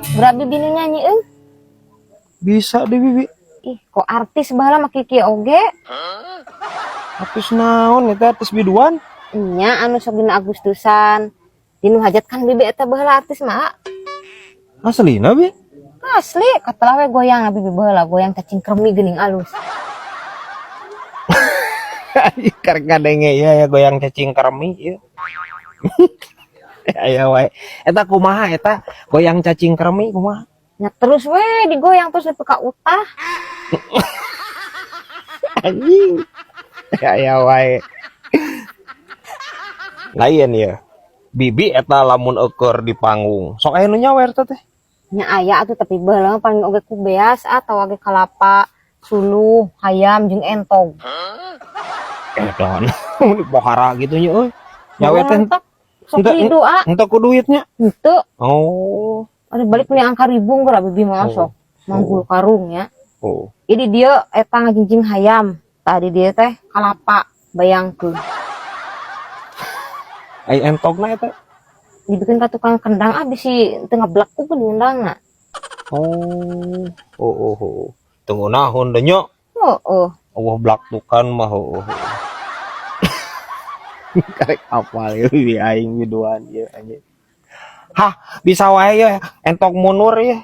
Geura Bibi nu nyanyi euy. Bisa deh, Bibi. Ih, kok artis baheula mah kieu oge. Artis naon eta, artis biduan? Nya anu sok dina Agustusan. Dinu hajat kan Bibi eta baheula artis mah. Aslina, Bi? Asli, katelah we goyang Bibi baheula, goyang cacing kremi geuning alus. Karek ngadenge ya, ya goyang cacing kremi ya. Aya wae. Eta kumaha eta goyang cacing kremi kumaha? Nya terus we digoyang terus nepi ka utah. Anjing. Aya wae. Lain ya. Bibi eta lamun eueur di panggung. Sok aya nu nyawer teh teh. Nya aya atuh, tapi baheula mah paling oge ku beas atau oge kalapa, suluh, hayam jeung entog. Edan. Di pohara gitu nya euy. Nyawer teh Mantap. Sok Ente- rido ah. Henteu ku duitnya. Henteu. Oh. Ada balik beli angka ribu geura Bibi mah Oh. sok. Manggul karung ya. Oh. Jadi dia eta ngajingjing hayam. Tadi dia teh kalapa, bayangkeun. Ai entogna eta? Dibikin ka tukang kendang ah, bisi teu ngablek ku pun ngendangna. Oh. Oh. Tunggu nahun deh nya. Oh. Allah blaktukan mah oh. Karek apal ya Bibi aing biduan ya anjing. Hah, bisa wae ya entok mundur ya.